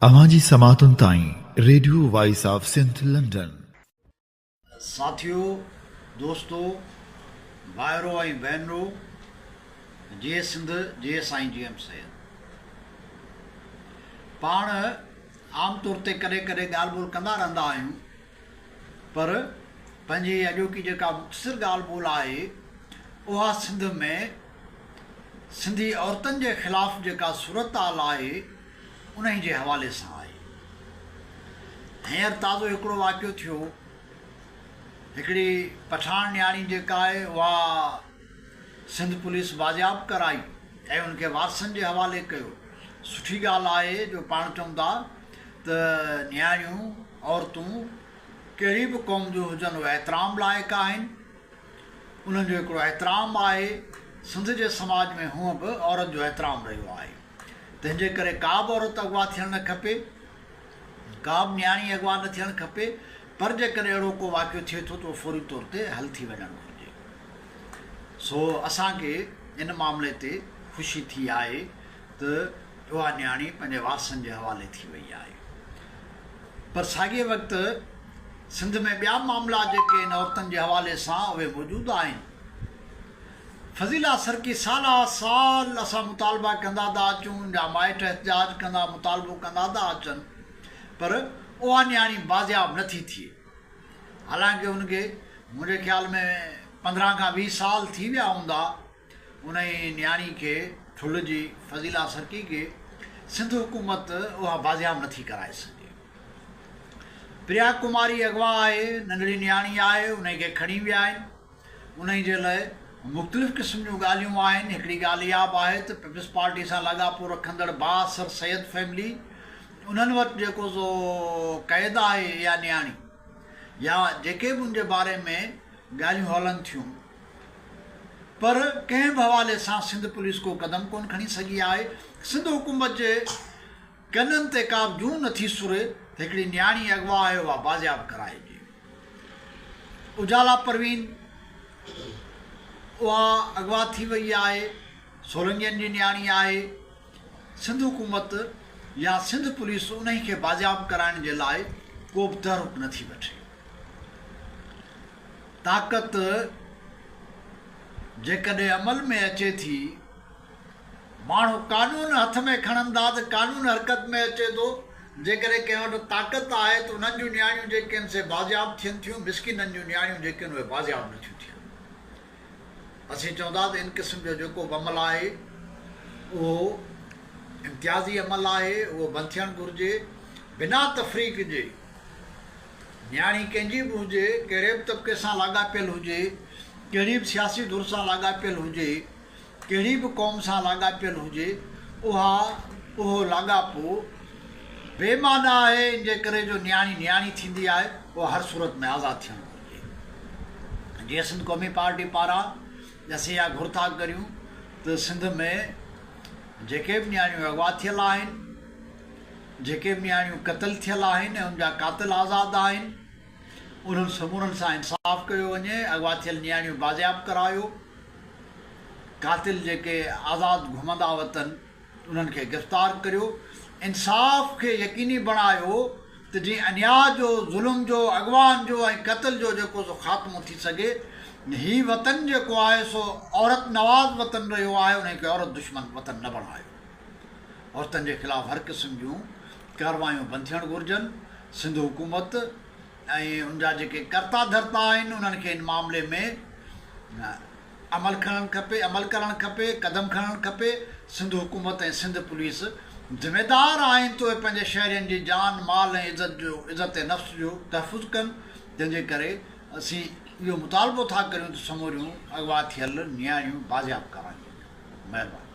اوهان جي سماعتن تائين radio voice of Sindh London. ساٿيو، دوستو، ڀائرو ۽ ڀينرو، جيئي سنڌ، جيئي سائين جي ايم سيد. پاڻ عام طور تي ڪڏهن ڪڏهن ڳالهه ٻولهه ڪندا رهندا آهيون پر پنهنجي اڄوڪي جيڪا مختصر ڳالهه ٻولهه آهي اها سنڌ ۾ سنڌي عورتن جي خلاف جيڪا صورتحال آهي انهي جي حوالي سان آهي. هينئر تازو هڪڙو واقعو ٿيو، هڪڙي پٺاڻ نياڻي جيڪا آهي اها سنڌ پوليس بازياب ڪرائي ۽ ان کي وارثن جي حوالي ڪيو. سٺي ڳالهه آهي جو پاڻ چون ٿا ته نياڻيون، عورتون ڪهڙي به قوم جون هجن اهي احترام لائق آهن، انهن جو هڪڙو احترام آهي، سنڌ جي سماج ۾ هونء به عورت جو احترام رهيو آهي. تنهن جي ڪري ڪا به عورت اغوا ٿيڻ نه کپي، ڪا به نياڻي اغوا نه ٿيڻ کپي، پر جيڪڏهن اهڙو ڪو واقعو ٿئي ٿو ته اهو فوري طور تي حل ٿي وڃڻ گهرجي. سو اسان کي ان معاملي تي خوشي ٿي آهي ته اها نياڻي پنهنجي وارثن جي حوالي ٿي وئي آهي. پر ساڳئي وقت سنڌ ۾ ٻيا معاملا جيڪي ان عورتن جي حوالي سان اهي موجود آهن. فضيلا سرڪي سالها سال اسان مطالبا ڪندا ٿا اچون جا مائٽ احتجاج ڪندا مطالبو ڪندا ٿا اچن پر اها نياڻي بازياب نه ٿي ٿئي حالانڪه ان کي منهنجي خيال ۾ 15 کان 20 سال ٿي ويا هوندا انهي نياڻي کي ٺل جي فضيلا سرڪي کي سنڌ حڪومت اها بازياب نه ٿي ڪرائي سگهي پريا ڪماري اغوا آهي ننڍڙي نياڻي آهي انهي کي کڻي ويا آهن انهي جي لاء مختلف قسم جون ڳالهيون آهن، هڪڙي ڳالهه اها به آهي ته پيپلز پارٽي سان لاڳاپو رکندڙ بااثر سيد فيملي انهن وٽ جيڪو سو قيد آهي يا نياڻي يا جيڪي به ان جي باري ۾ ڳالهيون هلن ٿيون پر ڪنهن به حوالي سان سنڌ پوليس ڪو قدم ڪونه کڻي سگهي آهي، سنڌ حڪومت جي ڪنن تي ڪا به جون نه ٿي سري ته هڪڙي نياڻي اغوا آهي اها بازياب ڪرائجي. اجالا پروين اها اغوا ٿي وئي آهي، سولنگين جي نياڻي آهي، سنڌ حڪومت يا سنڌ پوليس انهي کي بازياب ڪرائڻ جي لاء ڪو به تحرڪ نه ٿي وٺي. طاقت جيڪڏهن عمل ۾ اچي ٿي. ماڻهو قانون هٿ ۾ کڻن ٿا ته قانون حرڪت ۾ اچي ٿو، جيڪڏهن ڪنهن وٽ طاقت آهي ته انهن جون نياڻيون جيڪي آهن سي بازياب ٿين ٿيون، مسڪينن جون نياڻيون جيڪي آهن اهي بازياب نه ٿيون ٿين. اسين چئون ٿا ته ان قسم جو جيڪو به عمل آهي اهو امتيازي عمل آهي، اهو بند ٿيڻ گهرجي، بنا تفريق جي نياڻي ڪنهن جي به هجي، ڪهڙي به طبقي سان لاڳاپيل هجي، ڪهڙي به سياسي ڌر سان لاڳاپيل هجي، ڪهڙي به قوم سان لاڳاپيل هجي، اها اهو لاڳاپو بي معنيٰ آهي، ان جي ڪري جو نياڻي نياڻي ٿيندي آهي، اها هر صورت ۾ آزاد ٿيڻ گهرجي. جيئي سنڌ قومي پارٽي پاران اسين اها گهر ٿا ڪريون ته سنڌ ۾ جيڪي به نياڻيون اغوا ٿيل آهن، جيڪي به نياڻيون قتل ٿيل آهن ۽ ان جا قاتل آزاد آهن، انهن سمورن سان انصاف ڪيو وڃي، اغوا ٿيل نياڻيون بازياب ڪرايو. قاتل جيڪي آزاد گهمندا وتن انهن کي گرفتار ڪريو، انصاف کي يقيني بڻايو ته جيئن انياء جو، ظلم جو، اغوائن جو ۽ قتل جو جيڪو سو خاتمو ٿي سگهي. هي وطن جيڪو آهي سو عورت نواز وطن رهيو آهي انهي کي عورت دشمن وطن نه بڻايو. عورتن جي خلاف هر قسم جون ڪارروايون بند ٿيڻ گهرجن. سنڌ حڪومت ۽ ان جا جيڪي ڪرتا ڌرتا آهن انهن کي ان معاملي ۾ عمل کڻڻ کپي عمل ڪرڻ کپي قدم کڻڻ کپي سنڌ حڪومت ۽ سنڌ پوليس ذميدار آهن ته اهي پنهنجي شهرين جي جان مال ۽ عزت جو عزت نفس جو تحفظ ڪن جنهن جي ڪري اسين اهو مطالبو ٿا ڪريون ته سموريون اغوا ٿيل نياڻيون بازياب ڪرايون وڃن مهرباني.